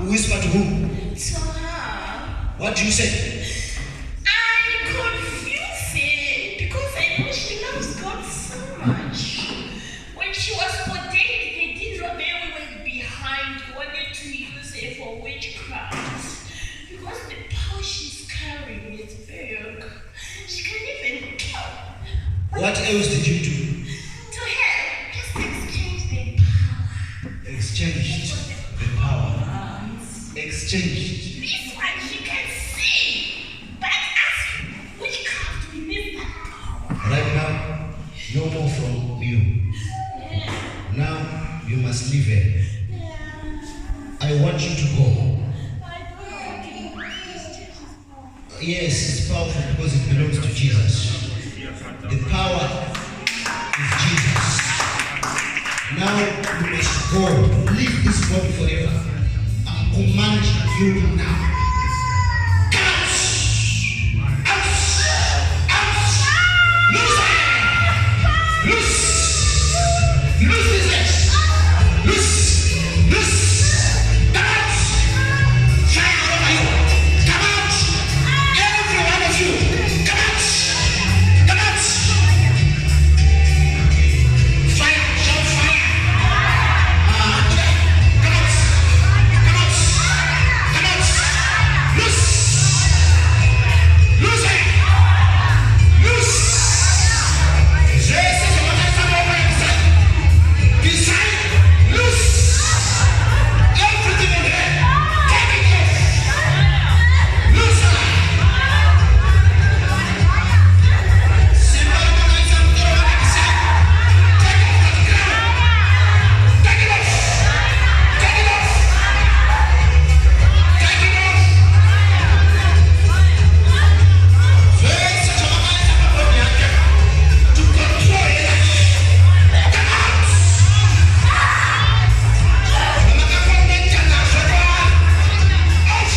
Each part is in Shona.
You whisper to who? To her. What do you say? I confuse her because I know she loves God so much. When she was ordained, they didn't know where we were behind, wanted to use her for witchcraft. Because the power she's carrying is big. She can even kill. What else did you do? To her, just exchange the power. Exchanged the power. Exchanged. This one she can see. But us witchcraft, we need that power. Right now, no more from you. Yeah. Now you must leave her. Yeah. I want you to go. I don't want to this church is powerful. Yes, it's powerful because it belongs to Jesus. The power is Jesus. Now you must go. Leave this body forever. I'm commanding you now. Come out! Out! Out! Loose her! Loose! Loose this legs! Loose! Loose! Come out! Fire all over you! Come out! Every one of you! Come out! Come out! Fire! Shout fire! Come out! Come out! Come out! Loose! Loose her! Loose! Zvese zvamakaisa maoko ekusai. Bvisai! Loose! Everything on her! Take it off! Loose her! Simba ramakaisa mutoro wakaisai. Take off that crown! Take it off! Take it off! Take it off! Zvese zvamakaisa pabody yake to control her life. Come out! Zvamakakonekta nazvo kwaari. Off!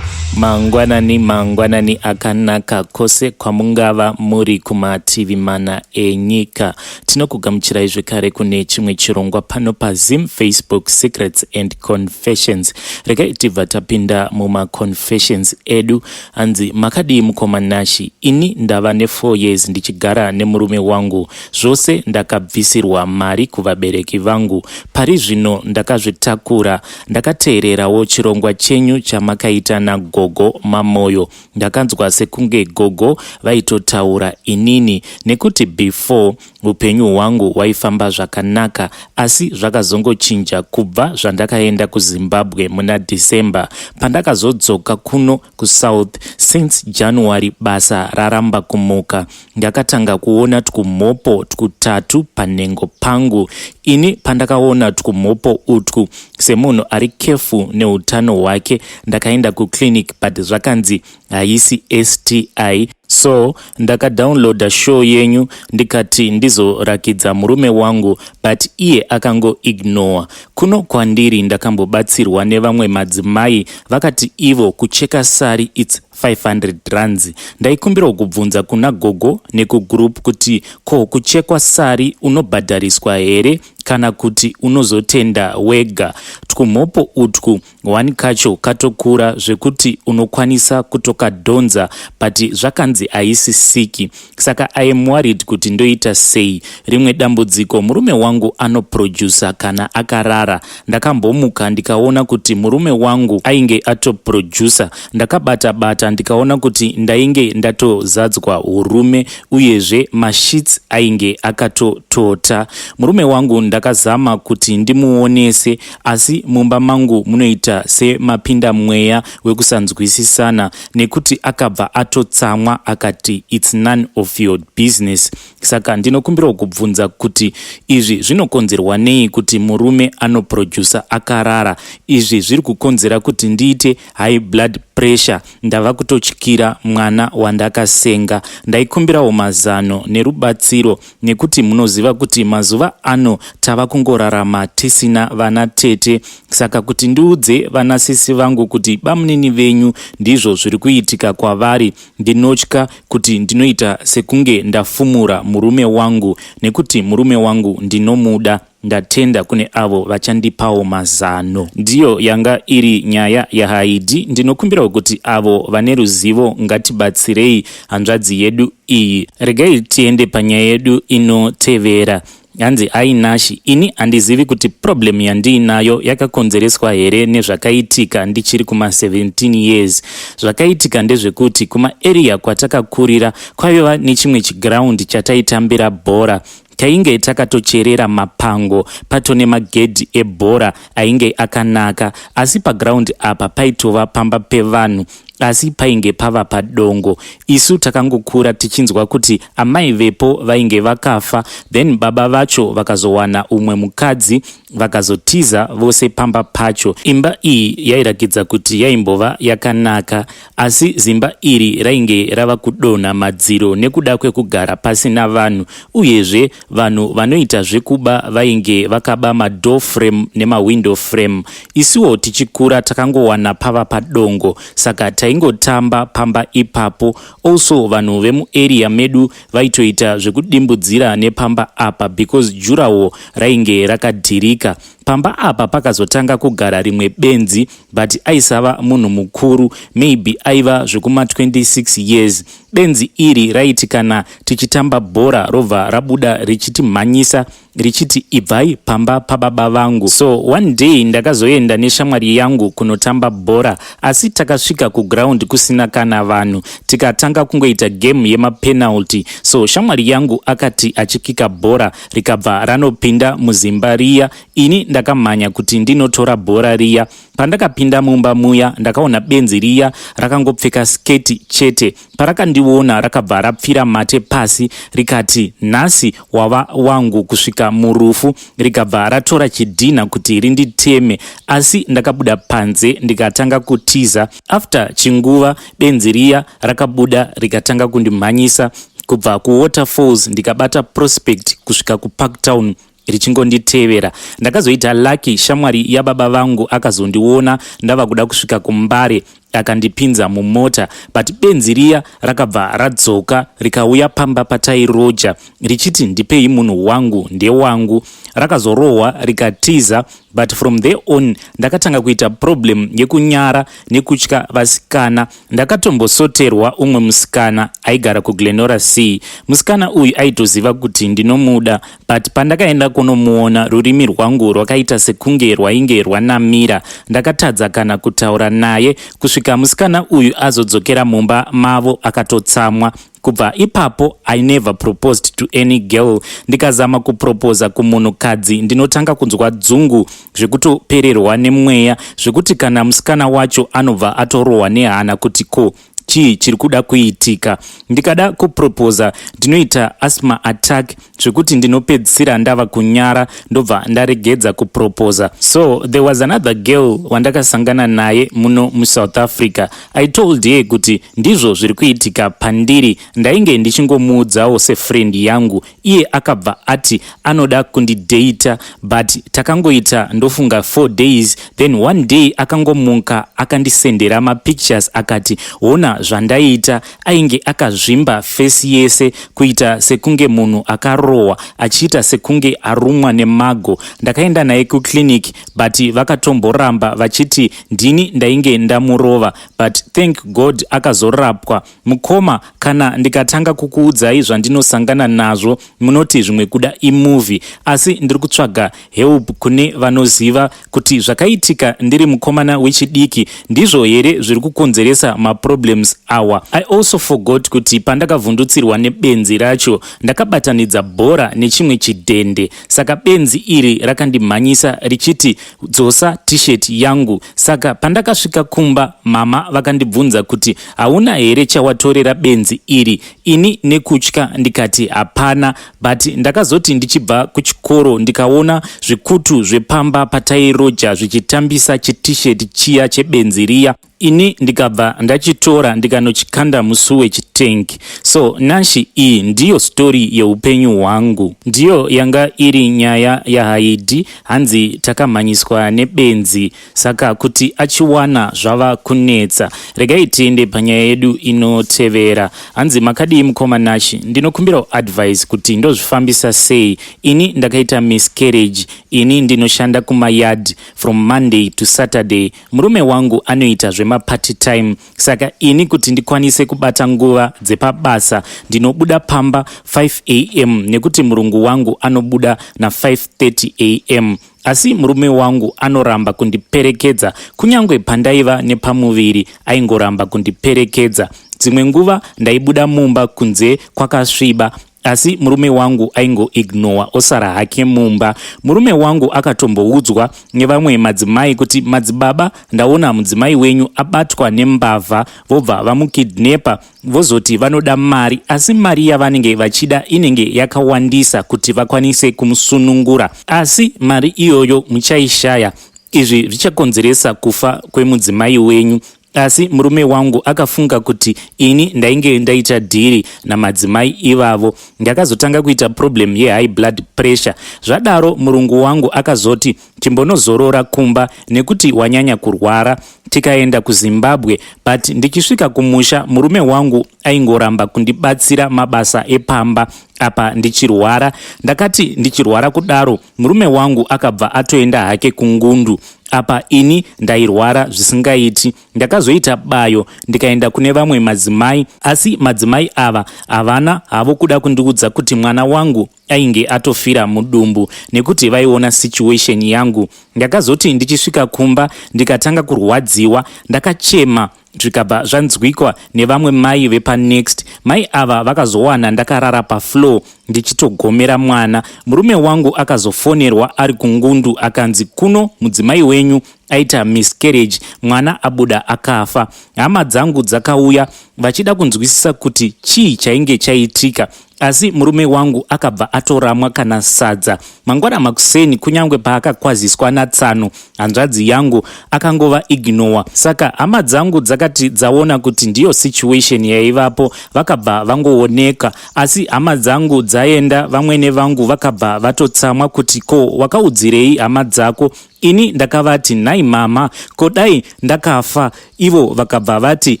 Mangwanani, mangwanani akanaka kwose kwamungava muri kumativi mana enyika. Tinokugamuchirai zvekare kune chimwe chirongwa pano paZim Facebook Secrets and Confessions. Regai tibva tapinda mumaconfessions edu. Hanzi, "Makadii mukoma Nashi? Ini ndava ne4 years ndichigara nemurume wangu. Zvose ndakabvisirwa mari kuvabereki vangu. Pari zvino ndakazvitakura. Ndakateererawo chirongwa chenyu chamakaita nagogo Mamoyo. Ndakanzwa sekunge gogo vaitotaura inini, nekuti before upenyu hwangu hwaifamba zvakanaka, asi zvakazongochinja kubva zvandakaenda kuZimbabwe muna December. Pandakazodzoka kuno kuSouth since January, basa raramba kumuka. Ndakatanga kuona twumhopo twutatu panhengo pangu. Ini pandakaona twumhopo utwu, semunhu ari careful neutano hwake, ndakaenda kuclinic, but zvakanzi haisi STI. So ndakadownloada show yenyu, ndikati ndizorakidza murume wangu, but iye akangoignore. Kuno kwandiri ndakambobatsirwa nevamwe madzimai, vakati ivo kucheka sari its 500 rands. Ndaikumbirawo kubvunza kuna gogo nekugroup kuti ko kuchekwa sari unobhadhariswa here kana kuti unozotenda wega? Twumhopo utwu, one kacho katokura zvekuti unokwanisa kutokadhonza, but zvakanzi haisi siki. Saka I am worried kuti ndoita sei. Rimwe dambudziko, murume wangu anoprodusa kana akarara. Ndakambomuka ndikaona kuti murume wangu ainge atoprodusa. Ndakabata bata ndikaona kuti ndainge ndatozadzwa urume, uyezve masheets ainge akatotota. Murume wangu ndakazama kuti ndimuonese, asi mumba mangu munoita semapinda mweya wekusanzwisisana, nekuti akabva atotsamwa akati, 'Its none of your business.' Saka ndinokumbirawo kubvunza kuti izvi zvinokonzerwa nei, kuti murume anoprodusa akarara? Izvi zviri kukonzera kuti ndiite high blood pressure. Ndava kutotyira mwana wandakasenga. Ndaikumbirawo mazano nerubatsiro, nekuti munoziva kuti mazuva ano tava kungorarama tisina vana tete. Saka kuti ndiudze vanasisi vangu kuti bamunini venyu ndizvo zviri kuitika kwavari, ndinotya kuti ndinoita sekunge ndafumura murume wangu, nekuti murume wangu ndinomuda." ndinomuda. Ndatenda kune avo vachandipawo mazano. Ndiyo yanga iri nyaya yaHaidi. Ndinokumbirawo kuti avo vane ruzivo ngatibatsirei hanzvadzi yedu iyi. Regai tiende panyaya yedu inotevera. Hanzi ainashi, ini handizivi kuti problem yandiinayo yakakonzereswa here nezvakaitika ndichiri kuma 17 years. Zvakaitika ndezvekuti kumaarea kwatakakurira kwaiva nechimwe chiground chataitambira bhora. Tainge takatocherera mapango pato nemagedhi ebhora ainge akanaka, asi paground apa paitova pamba pevanhu, asi painge pava padongo. Isu takangokura tichinzwa kuti amai vepo vainge vakafa, then baba vacho vakazowana umwe mukadzi, vakazotiza vose pamba pacho. Imba iyi yairakidza kuti yaimbova yakanaka, asi zimba iri rainge rava kudonha madziro nekuda kwekugara pasina vanhu. Uyezve vanhu vanoita zvekuba vainge vakaba madoor frame nemawindow frame. Isuwo tichikura takangowana pava padongo, saka taingotamba pamba ipapo. Also vanhu vemuarea medu vaitoita zvekudimbudzira nepamba apa because durawall rainge rakadhirika. Pamba apa pakazotanga kugara rimwe benzi, but aisava munhu mukuru, maybe aiva zvekuma 26 years. Benzi iri raiti kana tichitamba bhora robva rabuda richitimhanyisa richiti, "Ibvai pamba pababa vangu." So one day ndakazoenda neshamwari yangu kunotamba bhora, asi takasvika kuground kusina kana vanhu, tikatanga kungoita game yemapenalty. So shamwari yangu akati achikika bhora, rikabva ranopinda muzimba riya. Ini ndakamhanya kuti ndinotora bhora riya. Pandakapinda mumba muya, ndakaona benzi riya rakangopfeka sketi chete. Parakandiona, rakabva rapfira mate pasi, rikati, "Nhasi wava wangu kusvika murufu." Rikabva ratora chidhina kuti rinditeme, asi ndakabuda panze ndikatanga kutiza. After chinguva benzi riya rakabuda rikatanga kundimhanyisa kubva kuWaterfalls, ndikabata Prospect kusvika kuParktown richingonditevera. Ndakazoita lucky, shamwari yababa vangu akazondiona ndava kuda kusvika kuMbare, akandipinza mumota. But benzi riya rakabva radzoka, rikauya pamba patairoja richiti, "Ndipei munhu wangu, ndewangu." Rakazorohwa rikatiza. But from there on ndakatanga kuita problem yekunyara nekutya vasikana. Ndakatombosoterwa umwe musikana aigara kuGlenora C. Musikana uyu aitoziva kuti ndinomuda, but pandakaenda kunomuona, rurimi rwangu rwakaita sekunge rwainge rwanamira. Ndakatadza kana kutaura naye kusvika musikana uyu azodzokera mumba mavo akatotsamwa. Kubva ipapo I never proposed to any girl. Ndikazama kuproposa kumunhukadzi, ndinotanga kunzwa dzungu zvekutopererwa nemweya, zvekuti kana musikana wacho anobva atorohwa nehana kuti ko chii chiri kuda kuitika. Ndikada kuproposa, ndinoita asthma attack zvekuti ndinopedzisira ndava kunyara, ndobva ndaregedza kuproposa. So there was another girl wandakasangana naye muno muSouth Africa. I told her kuti ndizvo zviri kuitika pandiri. Ndainge ndichingomuudzawo sefriend yangu. Iye akabva ati anoda kundidata, but takangoita ndofunga 4 days, then one day akangomuka akandisendera mapictures, akati, "Ona zvandaita." Ainge akazvimba face yese kuita sekunge munhu akarohwa, achiita sekunge arumwa nemago. Ndakaenda naye kuclinic, but vakatomboramba vachiti ndini ndainge ndamurova, but thank God akazorapwa. Mukoma, kana ndikatanga kukuudzai zvandinosangana nazvo, munoti zvimwe kuda imovie, asi ndiri kutsvaga help kune vanoziva kuti zvakaitika ndiri mukomana wechidiki ndizvo here zviri kukonzeresa maproblems awa. I also forgot kuti pandakavhundutsirwa nebenzi racho, ndakabatanidza bhora nechimwe chidhende. Saka benzi iri rakandimhanyisa richiti, "Dzosa T-shirt yangu." Saka pandakasvika kumba, mama vakandibvunza kuti, "Hauna here chawatorera benzi iri?" Ini nekutya ndikati hapana, but ndakazoti ndichibva kuchikoro, ndikaona zvikutu zvepamba patairoja zvichitambisa chiT-shirt chiya chebenzi riya. Ini ndikabva ndachitora ndikanochikanda musewage tank. So Nashi, iyi ndiyo story yeupenyu hwangu. Ndiyo yanga iri nyaya yaHaidi. Hanzi takamhanyiswa nebenzi, saka kuti achiwana zvava kunetsa. Regai tiende panyaya yedu inotevera. Hanzi, "Makadii mukoma Nashi? Ndinokumbirawo advice kuti ndozvifambisa sei. Ini ndakaita miscarriage. Ini ndinoshanda kumayard from Monday to Saturday. Murume wangu anoita zvemapart time, saka ini kuti ndikwanise kubata nguva dzepabasa ndinobuda pamba 5 am, nekuti murungu wangu anobuda na5:30 am. Asi murume wangu anoramba kundiperekedza. Kunyange pandaiva nepamuviri aingoramba kundiperekedza. Dzimwe nguva ndaibuda mumba kunze kwakasviba, asi murume wangu aingoignora, osara hake mumba. Murume wangu akatomboudzwa nevamwe madzimai kuti, 'Madzibaba, ndaona mudzimai wenyu abatwa nembavha.' Vobva vamukidnapa, vozoti vanoda mari, asi mari yavanenge vachida inenge yakawandisa kuti vakwanise kumusunungura. Asi mari iyoyo muchaishaya. Izvi zvichakonzeresa kufa kwemudzimai wenyu." Asi murume wangu akafunga kuti ini ndainge ndaita deal namadzimai ivavo. Ndakazotanga kuita problem yehigh blood pressure. Zvadaro murungu wangu akazoti, 'Chimbonozorora kumba nekuti wanyanya kurwara.' Tikaenda kuZimbabwe, but ndichisvika kumusha murume wangu aingoramba kundibatsira mabasa epamba, apa ndichirwara. Ndakati ndichirwara kudaro, murume wangu akabva atoenda hake kungundu, apa ini ndairwara zvisingaiti. Ndakazoita bayo ndikaenda kune vamwe madzimai, asi madzimai ava havana havo kuda kundiudza kuti mwana wangu ainge atofira mudumbu, nekuti vaiona situation yangu. Ndakazoti ndichisvika kumba ndikatanga kurwadziwa. Ndakachema zvikabva zvanzwikwa nevamwe mai vepanext. Mai ava vakazowana ndakarara pafloor ndichitogomera mwana. Murume wangu akazofonerwa ari kungundu, akanzi, 'Kuno mudzimai wenyu aita miscarriage, mwana abuda akafa.' Hama dzangu dzakauya vachida kunzwisisa kuti chii chainge chaitika, asi murume wangu akabva atoramwa kana sadza. Mangwana makuseni, kunyange paakakwaziswa natsano hanzvadzi yangu, akangova ignora. Saka hama dzangu dzakati dzaona kuti ndiyo situation yaivapo, vakabva vangooneka. Asi hama dzangu dzaenda, vamwene vangu vakabva vatotsamwa kuti, 'Ko wakaudzirei hama dzako?' Ini ndakavati, 'Nhai mama, ko dai ndakafa?' Ivo vakabva vati,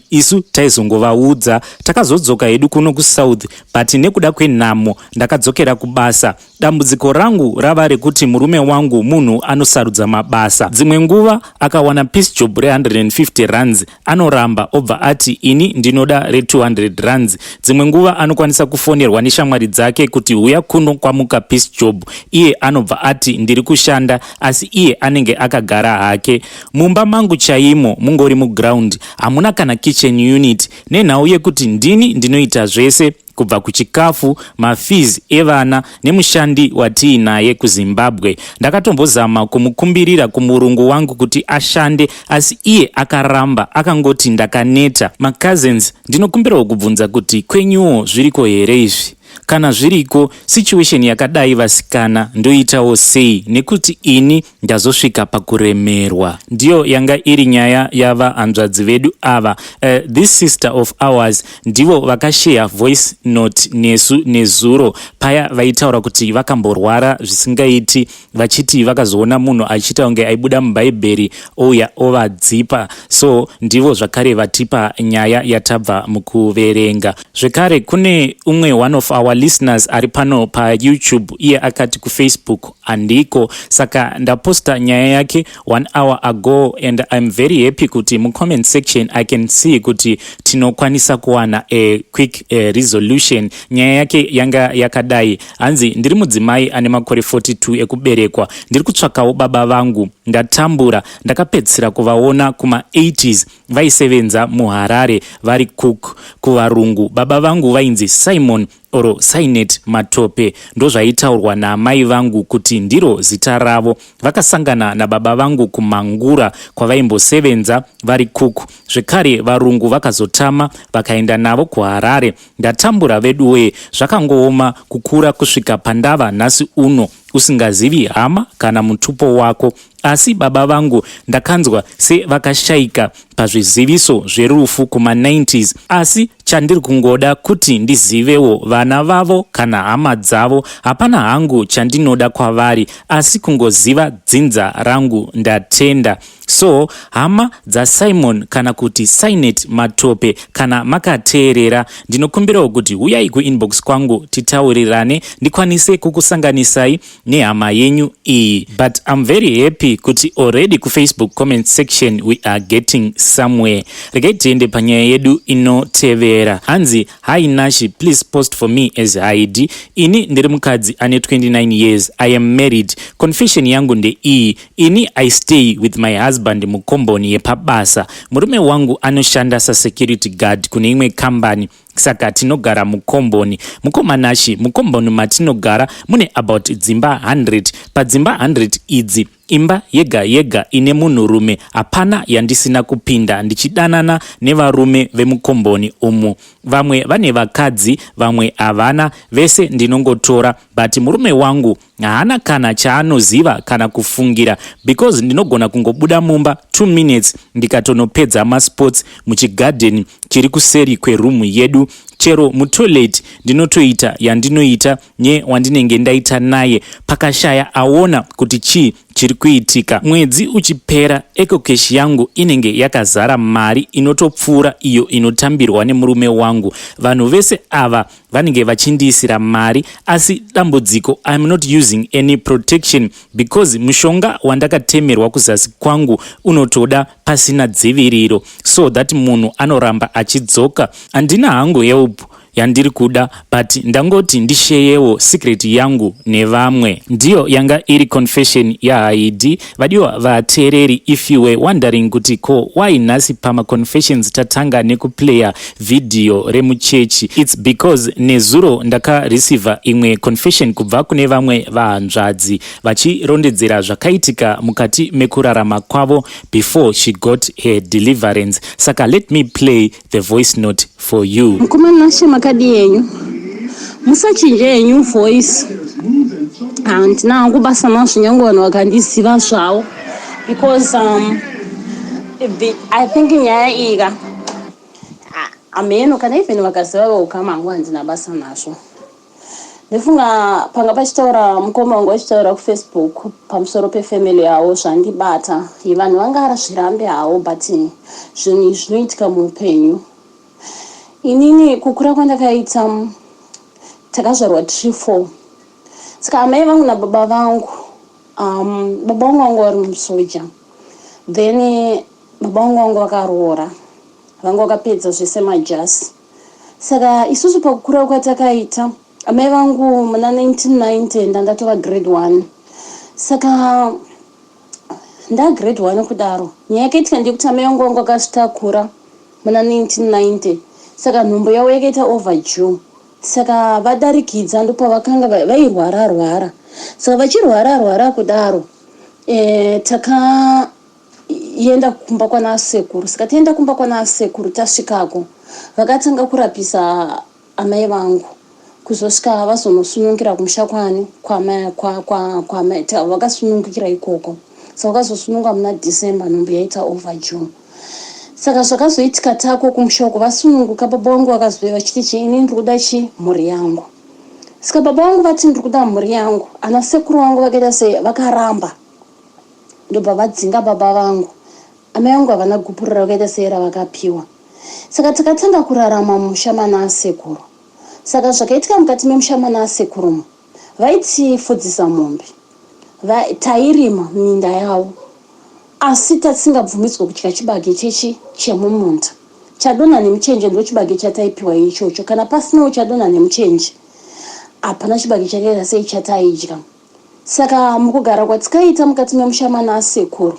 'Isu taizongovaudza.' Takazodzoka hedu kuno kuSouth, but nekuda kwenhamo ndakadzokera kubasa. Dambudziko rangu rava rekuti murume wangu munhu anosarudza mabasa. Dzimwe nguva akawana piece job re150 rands anoramba, obva ati, 'Ini ndinoda re200 rands.' Dzimwe nguva anokwanisa kufonerwa neshamwari dzake kuti, 'Uya kuno, kwamuka piece job.' Iye anobva ati, 'Ndiri kushanda,' asi iye anenge akagara hake. Mumba mangu chaimo mungori muground, hamuna kana kitchen unit, nenhau yekuti ndini ndinoita zvese, kubva kuchikafu, mafees evana nemushandi watiinaye kuZimbabwe. Ndakatombozama kumukumbirira kumurungu wangu kuti ashande, asi iye akaramba, akangoti, 'Ndakaneta.' Macousins, ndinokumbirawo kubvunza kuti kwenyuwo zviriko here izvi? Kana zviriko, situation yakadai, vasikana, ndoitawo sei? Nekuti ini ndazosvika pakuremerwa." Ndiyo yanga iri nyaya yavahanzvadzi vedu ava. This sister of ours ndivo vakasheya voice note nesu nezuro paya, vaitaura kuti vakamborwara zvisingaiti, vachiti vakazoona munhu achiita kunge aibuda mubhaibheri ouya ovadzipa. So ndivo zvakare vatipa nyaya yatabva mukuverenga. Zvekare kune umwe one of our listeners ari pano paYouTube. Iye akati kuFacebook handiko, saka ndaposta nyaya yake one hour ago, and I'm very happy kuti mucomment section I can see kuti tinokwanisa kuwana a quick resolution. Nyaya yake yanga yakadai. Hanzi, "Ndiri mudzimai ane makore 42 ekuberekwa. Ndiri kutsvakawo baba vangu. Ndatambura. Ndakapedzisira kuvaona kuma80s, vaisevenza muHarare vari cook kuvarungu. Baba vangu vainzi Simon or Sinet Matope, ndozvaitaurwa naamai vangu kuti ndiro zita ravo. Vakasangana nababa vangu kuMangura kwavaimbosevenza vari cook zvekare. Varungu vakazotama vakaenda navo kuHarare. Ndatambura veduwee. Zvakangooma kukura kusvika pandava nhasi uno usingazivi hama kana mutupo wako. Asi baba vangu ndakanzwa sevakashaika pazviziviso zverufu kuma-90s. Asi chandiri kungoda kuti ndizivewo vana vavo kana hama dzavo. Hapana hangu chandinoda kwavari asi kungoziva dzinza rangu ndatenda. So hama dzaSimon kana kuti Sinet Matope kana makateerera ndinokumbirawo kuti huyai kuinbox kwangu titaurirane ndikwanise kukusanganisai nehama yenyu iyi. But I'm very happy kuti already kuFacebook comment section we are getting somewhere. Regai tiende panyaya yedu inotevera. Hanzi, "Hi Nashi, please post for me as Heidi. Ini ndiri mukadzi ane 29 years. I am married. Confession yangu ndeiyi: ini I stay with my husband mukomboni yepabasa. Murume wangu anoshanda sasecurity guard kune imwe kambani, saka tinogara mukomboni. Mukoma Nashi, mukomboni matinogara mune about dzimba 100. Padzimba 100 idzi, imba yega yega ine munhurume. Hapana yandisina kupinda ndichidanana nevarume vemukomboni umu. Vamwe vane vakadzi, vamwe havana, vese ndinongotora. But murume wangu haana kana chaanoziva kana kufungira, because ndinogona kungobuda mumba 2 minutes ndikatonopedza masports muchigadheni chiri kuseri kwerumu yedu. Chero mutoilet ndinotoita yandinoita newandinenge ndaita naye, pakashaya aona kuti chii chiri kuitika. Mwedzi uchipera, EcoCash yangu inenge yakazara mari inotopfuura iyo inotambirwa nemurume wangu. Vanhu vese ava vanenge vachindiisira mari, asi dambudziko, I'm not using any protection because mushonga wandakatemerwa kuzasi kwangu unotoda pasina dziviriro, so that munhu anoramba achidzoka. Handina hangu help yandiri kuda, but ndangoti ndisheyewo secret yangu nevamwe." Ndiyo yanga iri confession yaHaidi. Vadiwa vateereri, if you were wondering kuti ko why nhasi pamaconfessions tatanga nekuplaya vhidhiyo remuchechi, it's because nezuro ndakareceiva imwe confession kubva kune vamwe vahanzvadzi vachirondedzera zvakaitika mukati mekurarama kwavo before she got her deliverance. Saka let me play the voice note for you. Mukoma Nashe, makadi yenyu? Musachinje henyu voice, handina hangu basa nazvo, nyange vanhu vakandiziva zvavo, because I think nyaya iyi ka, hameno kana even vakaziva veukama hangu, handina basa nazvo. Ndifunga panga pachitaura mukoma wangu vachitaura kuFacebook pamusoro pefamily yavo, zvandibata. Vanhu vanga zvirambe havo, but zvinhu izvi zvinoitika muupenyu. Inini kukura kwandakaita, takazvarwa tiri four. Saka amai vangu nababa vangu, baba vangu vanga vari musoja, then baba vangu vanga vakaroora, vanga vakapedza zvese majasi. Saka isusu pakukura kwatakaita, amai vangu muna 1990 ndandatova grade 1. Saka ndagrade 1 kudaro, nyaya yakaitika ndeyekuti amai vangu vanga vakazvitakura muna 1990, saka nhumbu yavo yakaita overdue. Saka vadarikidza, ndopavakanga vairwara rwara. Saka vachirwara rwara kudaro, takaenda kumba kwana sekuru. Saka taenda kumba kwana sekuru, tasvikako vakatanga kurapisa amai vangu kuzosvika vazonosunungira kumusha kwani vakasunungukira ikoko. Saka vakazosununga muna December, nhumbu yaita overdue. Saka zvakazoitika tako kumusha uko, vasununguka, baba vangu vakazouya vachiti chi, "Ini ndiri kuda chi mhuri yangu." Saka baba vangu vati, "Ndiri kuda mhuri yangu," ana sekuru vangu vakaita sei? Vakaramba, ndobva vadzinga baba vangu. Amai vangu havana gupurira vakaita sei ravakapiwa. Saka takatanga kurarama musha mana asekuru. Saka zvakaitika mukati memusha mana asekurumu, vaitifudzisa mombe, tairima minda yavo, asi tasingabvumidzwa kudya chibage chechi chemumunda. Chadonha nemuchenje ndo chibage chataipiwa ichocho. Kana pasinawo chadonha nemuchenje, hapana chibage chakaita sei chataidya. Saka mukugara kwatikaita mukati memusha mana asekuru,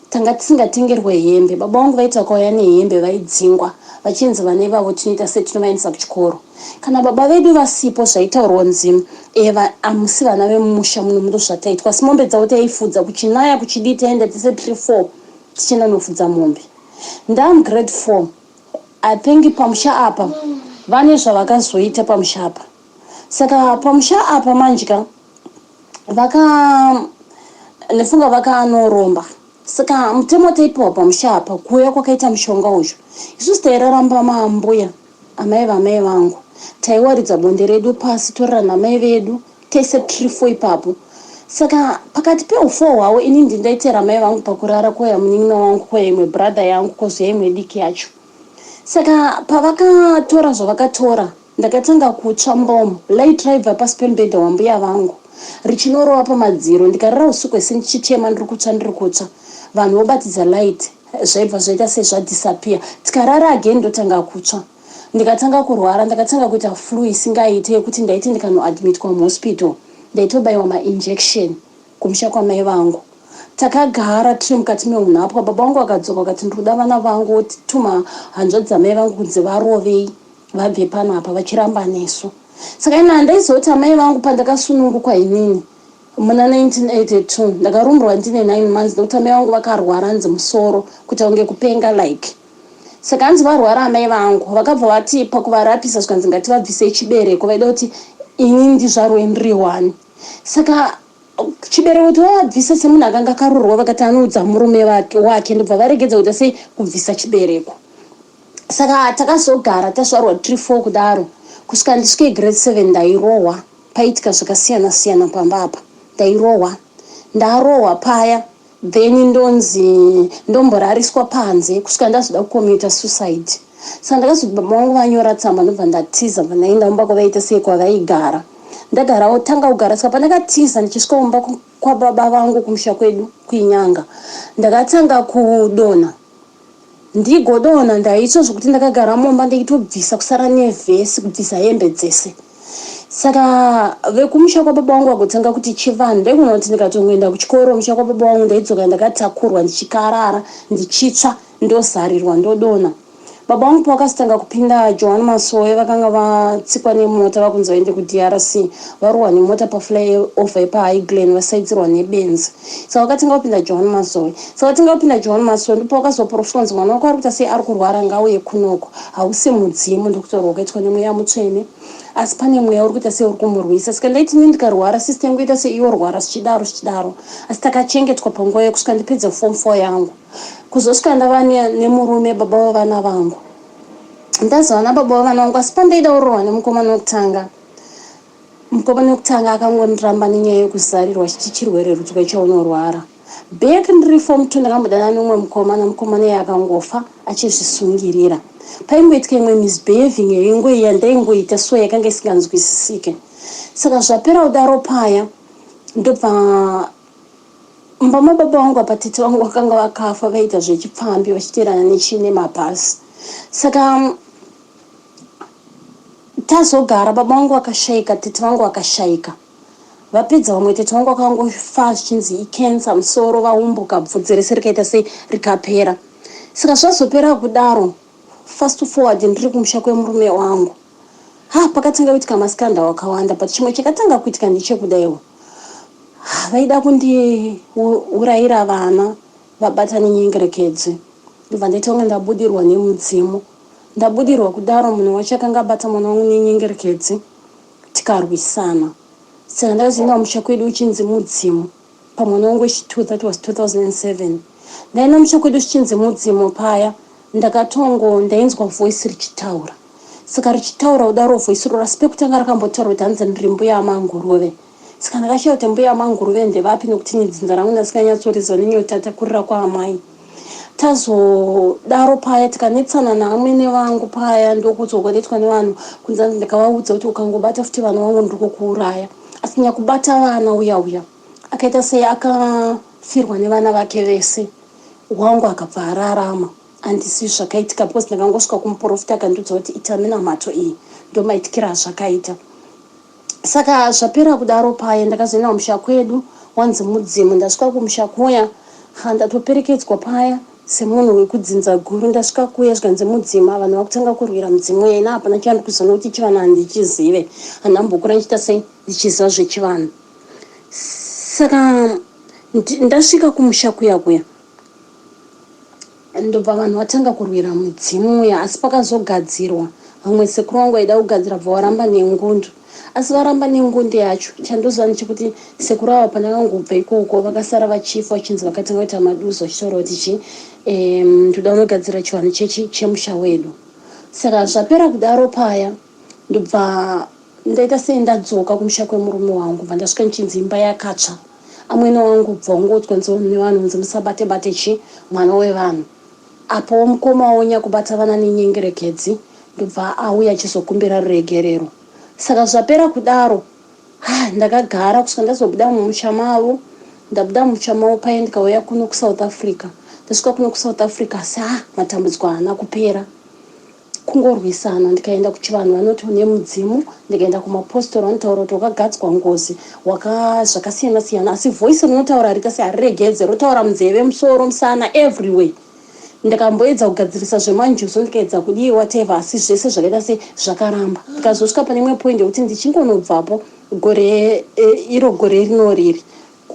tanga tisingatengerwe hembe. Baba vangu vaiti vakauya nehembe vaidzingwa, vachinzi vana ivavo tinoita sei, tinovaendesa kuchikoro kana baba vedu vasipo? Zvaitaurwa nzimu amusi vana vemumusha muno. Mundo zvataitwa, asi mombe dzavo taifudza. Kuchinaya, kuchidii, taenda tese tiri four tichienda nofudza mombe. Ndamugrade 4, I think. Pamusha apa vane zvavakazoita pamusha apa. Saka pamusha apa manje ka, vaka Ndofunga vakanoromba. Saka mutemo wataipiwa pamusha apa kuuya kwakaita mushonga uyu. Isusu tairaramba maambuya amai vamai vangu. Taiwaridza bonde redu pasi torara namai vedu tese tiri fo ipapo. Saka pakati peufo hwavo ini ndindaitera mai vangu pakurara kouya munin'ina wangu kouya imwe brother yangu kozouya imwe diki yacho. Saka pavakatora zvavakatora Ndakatanga kutsva mbomo, light raibva pasi pemubhedha wambuya vangu richinorova pamadziro ndikarara usiku hwese ndichichema ndiri kutsva ndiri kutsva vanhu vobatidza light zvaibva zvaita sezvadisappear tikarara again ndotanga kutsva ndikatanga kurwara ndakatanga kuita flu isingaite yekuti ndaiti ndikanoadmitwa muhospital ndaitobaiwa mainjection kumusha kwamai vangu takagara tiri mukati meunhapwa baba vangu vakadzoka vakati ndiri kuda vana vangu votituma hanzvadzi dzamai vangu kunzi varovei vabve pano apa vachiramba nesu saka ini handaiziva kuti amai vangu pandakasunungukwa inini muna 1982 ndakarumurwa ndine 9 months nekuti amai vangu vakarwara hanzi musoro kuita kunge kupenga like saka hanzi varwara amai vangu vakabva vati pakuvarapisa zvikanzi ngativabvisei chibereko vaida kuti ini ndizvarwe ndiri one saka chibereko kuti vavabvisa semunhu akanga akarorwa vakati anoudza murume wake ndobva varegedza kuita sei kubvisa chibereko Saka takazogara tazvarwa tiri four kudaro kusvika ndisvike grade seven ndairohwa paiitika zvakasiyana siyana pamba apa ndairohwa ndarohwa paya then ndonzi ndomborariswa panze kusvika ndazoda kucommuta suicide saka ndakazoti baba vangu vanyora tsamba ndobva ndatiza bva ndaenda kumba kwavaita sei kwavaigara ndagarawo tanga kugara saka pandakatiza ndichisvika kumba kwababa vangu kumusha kwedu kuinyanga ndakatanga kudonha Ndigodonha ndaitsva zvekuti ndakagara mumba ndichitobvisa kusara nevhesi kubvisa hembe dzese. Saka vekumusha kwababa vangu vagotanga kuti chivanhu ndaigona kuti ndikatongoenda kuchikoro musha kwababa vangu ndaidzoka ndakatakurwa ndichikarara ndichitsva ndozarirwa ndodonha. Baba vangu pavakazotanga kupinda Johan Masowe vakanga vatsikwa nemota vakunzi vaende kuDRC varohwa nemota pafly over yepaHigh Glen vasaidzirwa nebenzi. Saka vakatanga kupinda Johan Masowe. Saka vatanga kupinda Johan Masowe ndipo vakazoprofitwa kunzi mwana wako ari kuita sei ari kurwara ngauye kunoko. Hausi mudzimu ndokutaurwa kwakaitwa nemweya mutsvene asi pane mweya uri kuita sei uri kumurwisa. Saka ndaiti ini ndikarwara sister yangu yoita sei yorwara zvichidaro zvichidaro. Asi takachengetwa panguva iyo kusvika ndipedze form 4 yangu. Kuzosvika ndava nemurume baba vevana vangu. Ndazova nababa vevana vangu asi pandaida kuroorwa nemukomana wekutanga Mukomana wekutanga akangondiramba nenyaya yekuzarirwa achiti chirwere rudzwa chaunorwara. Back ndiri form 2 ndakambodana neumwe mukomana, mukomana iye akangofa achizvisungirira. Paingoitika imwe misbehaving yaingoiya yandaingoita so yakanga isinganzwisisike. Saka zvapera kudaro paya ndobva mumba mababa vangu apa tete vangu vakanga vakafa vaiita zvechipfambi vachiteerana nechii nemabhasi. Saka Tazogara baba vangu vakashaika tete vangu vakashaika vapedza vamwe tete vangu vakangofa zvichinzi icancer musoro vaumbuka bvudzi rese rikaita sei rikapera saka zvazopera kudaro fast forward ndiri kumusha kwemurume wangu ha pakatanga kuitika maskanda wakawanda but chimwe chakatanga kuitika ndechekudaiwo vaida kundiurayira vana vabata nenyengerekedzi ndobva ndaita kunge ndabudirwa nemudzimu Ndabudirwa kudaro munhu wacho akanga abata mwana wangu nenyengerekedzi tikarwisana. Saka ndakazoenda kumusha kwedu uchinzi mudzimu pamwana wangu wechitwo that was 2007. Ndaenda kumusha kwedu zvichinzi mudzimu paya ndakatongo ndainzwa voice richitaura. Saka richitaura kudaro voice iroro asi pekutanga rakambotaura kuti hanzi ndiri mbuya amanguruve. Saka ndakashaya kuti mbuya amanguruve ndevapi nekuti ini dzinza rangu ndasinganyatsoriziva nenyaya kwaamai. Tazodaro paya tikanetsana naamwene vangu paya ndokuudzwa kwakaitwa nevanhu kunzi hanzi ndakavaudza kuti ukangobata futi vana vangu ndiri kukuuraya asi nyakubata vana uya uya akaita sei akafirwa nevana vake vese wangu akabva ararama handisi zvakaitika because ndakangosvika kumuprofita akandiudza kuti ita minamato iyi ndomaitikira azvakaita Saka zvapera kudaro paye ndakazoenda kumusha kwedu wanzi mudzimu ndasvika kumusha kuya ha ndatoperekedzwa paya semunhu wekudzinza guru ndasvika kuya zvikanzi mudzimu vanhu vakutanga kurwira mudzimu uya ina hapana chandiri kuziva nokuti chivanhu handichizive handambokura ndichiita sei ndichiziva zvechivanhu saka ndasvika kumusha kuya kuya Ndobva vanhu vatanga kurwira mudzimu uya asi pakazogadzirwa vamwe sekuru vangu vaida kugadzira bva waramba nengundu. Asi varamba nengunde yacho. Chandoziva ndechekuti sekuru ava pandakangobva ikoko vakasara vachifa vachinzi vakatanga kuita maduzo vachitaura kuti chi ndoda kunogadzira chivanhu chechi chemusha wedu. Saka zvapera kudaro paya ndobva ndaita sei ndadzoka kumusha kwemurume wangu bva ndasvika ndichinzi imba yakatsva. Amwene wangu bva wangoudzwa nevanhu kunzi musabate bate chi mwana wevanhu. Apowo mukoma wo nyakubata vana nenyengerekedzi ndobva auya achizokumbira ruregerero. Saka zvapera kudaro ha ndakagara kusvika ndazobuda mumusha mavo. Ndabuda mumusha mavo paye ndikauya kuno kuSouth Africa. Ndasvika kuno kuSouth Africa asi ha matambudziko haana kupera. Kungorwisana ndikaenda kuchivanhu vanoti une mudzimu, ndikaenda kumapostori vanotaura kuti wakagadzwa ngozi, waka zvakasiyana siyana asi voice rinotaura harita sehariregedze rotaura munzeve, musoro, musana everywhere. Ndakamboedza kugadzirisa zvemanjuzu ndikaedza kudii whatever asi zvese zvakaita se zvakaramba. Ndikazosvika pane imwe point yekuti ndichingonobvapo gore e, iro gore rino riri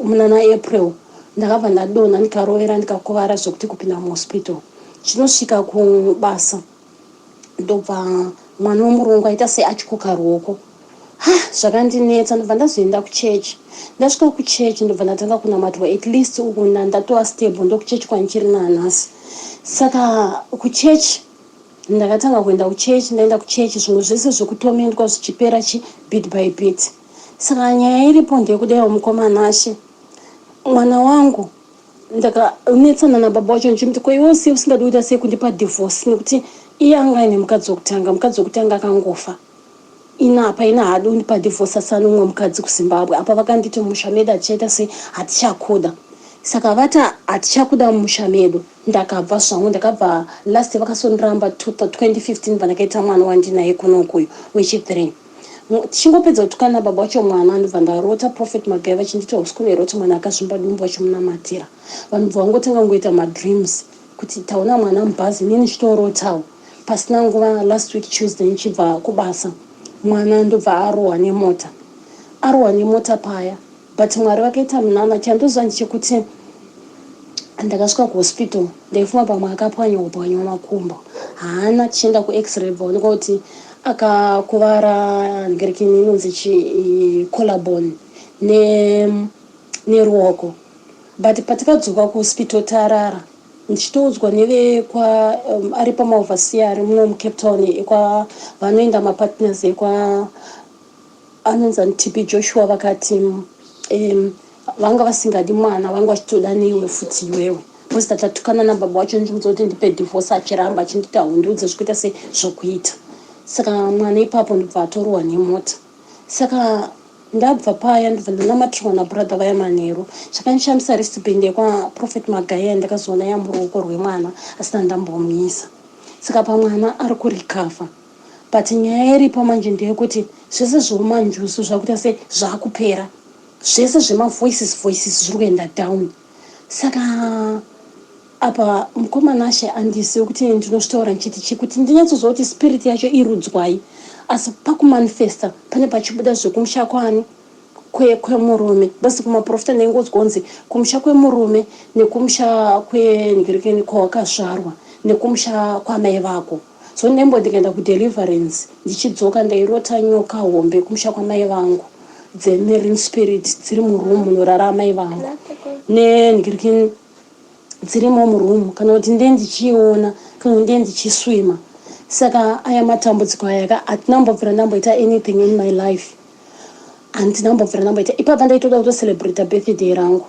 munana April ndakabva ndadonha ndikarovera ndikakuvara zvekuti kupinda muhospital. Chinosvika kubasa ndobva mwana wemurungu aita seatyoka ruoko. Ha zvakandinetsa ndobva ndazoenda kuchechi. Ndasvika kuchechi ndobva ndatanga kunamatwa at least uku ndatova stable ndokuchechi kwandichiri nanhasi. Saka kuchechi ndakatanga kuenda kuchechi ndaenda kuchechi zvimwe zvese zvekutomendwa zvichipera chi bit by bit. Saka nyaya iripo ndeyekudaiwo mukoma Nashe mwana wangu ndakanetsana nababa wacho ndichimuti ko iwe sei usingadi kuita sei kundipa divorce nekuti iye anga aine mukadzi wekutanga mukadzi wekutanga akangofa ini apa ini haadi kundipa divorce asi ane umwe mukadzi kuZimbabwe apa vakanditi mumusha medu hatichaita sei hatichakuda saka vati hatichakuda mumusha medu ndakabva zvangu ndakabva last vakasondiramba 2015 pandakaita mwana wandinaye kunokuyu wechi3 tichingopedza kutukana nababa wacho mwana ndobva ndarota Prophet Magai vachinditi hausi kunoera kuti mwana akazvimba dumbu vachimunamatira vanhu bva vangotanga kungoita madreams kuti taona mwana mubhazi inini ndichitorotawo pasina nguva last week Tuesday ndichibva kubasa mwana ndobva arohwa nemota arohwa nemota paya but Mwari vakaita munana chandoziva ndechekuti ndakasvika kuhospital ndaifunga pamwe akapwanywa pwanywa makumbo haana tichienda kuX-ray bvaonekwa kuti akakuvara ngerekini inonzi chi collarbone neruoko but patikadzoka kuhospital tarara ndichitoudzwa nevekwa ari pamaoverseer ari muno muCape Town ekwa vanoenda mapartners ekwa anonzi ani TB Joshua vakati vanga vasingadi mwana vanga vachitoda neiwe futi iwewe because tatatukana nababa wacho ndichimudza kuti ndipe divorce achiramba achinditi haundiudze zvekuita sei zvokuita saka mwana ipapo ndobva atorohwa nemota saka ndabva paya ndobva ndanamatirwa nabrother vaya manheru chakandishamisa wristband yekwaProphet Magaya ndakazoona yamuruoko rwemwana asina ndambomuisa saka pamwana ari kurecover but nyaya iripo manje ndeyekuti zvese zveumanjuzu zvakuita se zvakupera zvese zvemavoices voices zviri kuenda down saka apa mukoma Nashe handizivi kuti ndinosvitaura ndichiti chii kuti ndinyatsozwa kuti spirit yacho irudzwai asi pakumanifesta pane pachibuda zvekumusha kwani kwemurume basi kumaprofita ndaingodzwa kunzi kumusha kwemurume nekumusha kwengerekeni kwawakazvarwa nekumusha kwamai vako so ndembo ndikaenda kudeliverance ndichidzoka ndairota nyoka hombe kumusha kwamai vangu dzemarine spirit dziri muroom munorara amai vangu nengerekeni dzirimo muroom kana kuti ndee ndichiiona kana kuti ndee ndichiswima saka aya matambudziko aya ka hatina mbobvira ndamboita anything in my life handina mbobvira ndamboita ipapa ndaitoda kutocelebrata birthday rangu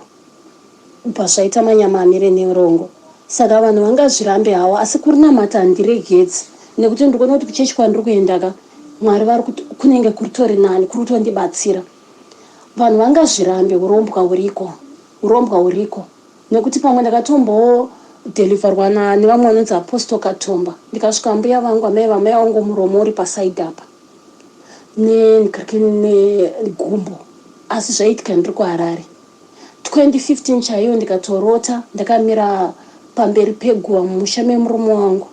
pazvaita manyama amire nerongo saka vanhu vangazvirambe havo asi kurinamata handiregedzi nekuti ndikuona kuti kuchechi kwandiri kuendaka Mwari vari kunenge kuritori nani kuri kutondibatsira vanhu vangazvirambe urombwa huriko urombwa huriko nekuti pamwe ndakatombodeliverwa nevamwe vanonzi Apostle Katomba ndikasvika mbuya vangu amai vamai vangu muromo uri pasaidi apa negumbo asi zvaiitika ndiri kuHarare 2015 chaiyo ndikatorota ndakamira pamberi peguva mumusha memurume wangu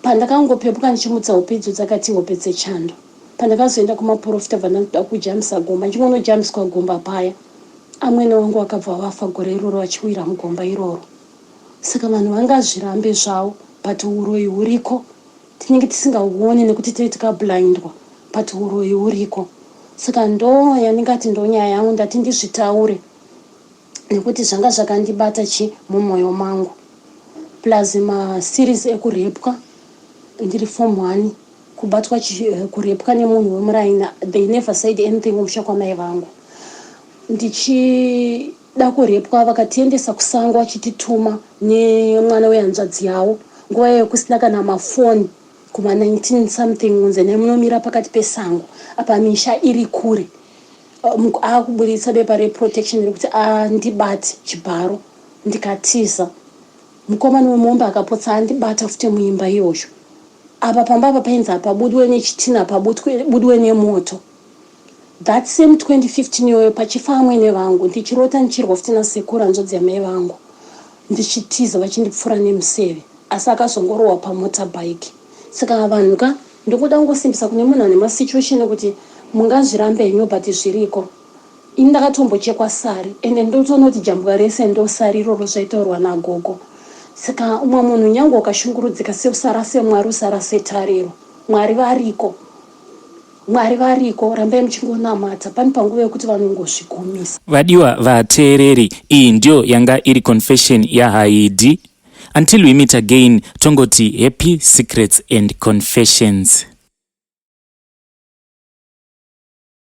pandakangopepuka ndichimutsa hope idzo dzakati hope dzechando pandakazoenda kumaprofita bva ndandoda kujambisa gomba ndichingonojambiswa gomba paya amwene wangu vakabva vafa gore iroro vachiwira mugomba iroro saka vanhu vangazvirambe zvavo but uroyi huriko tinenge tisingauoni nekuti tinenge takablindwa but uroyi huriko. Saka ndo yandingati ndonyaya yangu, ndati ndizvitaure nekuti zvanga zvakandibata chi mumwoyo mangu, plus maseries ekurepwa ndiri form 1, kubatwa, kurepwa nemunhu wemuraina. They never said anything kumusha kwamai vangu. Ndichida kurepwa, vakatiendesa kusango vachitituma nemwana wehanzvadzi yavo, nguva iyoyo kusina kana mafoni, kuma19 something, unze nemunomira pakati pesango apa, misha iri kure. Akuburitsa bepa reprotection rekuti andibate chibharo, ndikatiza. Mukomana wemombe akapotsa andibata futi muimba iyoyo. Apa pamba apa painzi hapabudwe nechitina, pabudwe nemoto. That same 2015 iyoyo, pachifa amwene vangu, ndichirota ndichirwa futi nasekuru, hanzvadzi yamai vangu, ndichitiza vachindipfura nemuseve, asi akazongorohwa pamotorbike. Saka vanhu ka, ndokuda kungosimbisa kune munhu ane masituation ekuti mungazvirambe henyu, but zviriko. Ini ndakatombochekwa sari, ende ndotoona kuti jambwa rese ndosari iroro zvaitaurwa nagogo. Saka umwe munhu, nyange ukashungurudzika seusarase Mwari, usarase tariro. Mwari variko, Mwari variko. Rambai muchingonamata. Pane panguva yekuti vanongozvigumisa. Vadiwa vateereri, iyi ndiyo yanga iri confession yaHaidi. Until we meet again, tongoti happy secrets and confessions.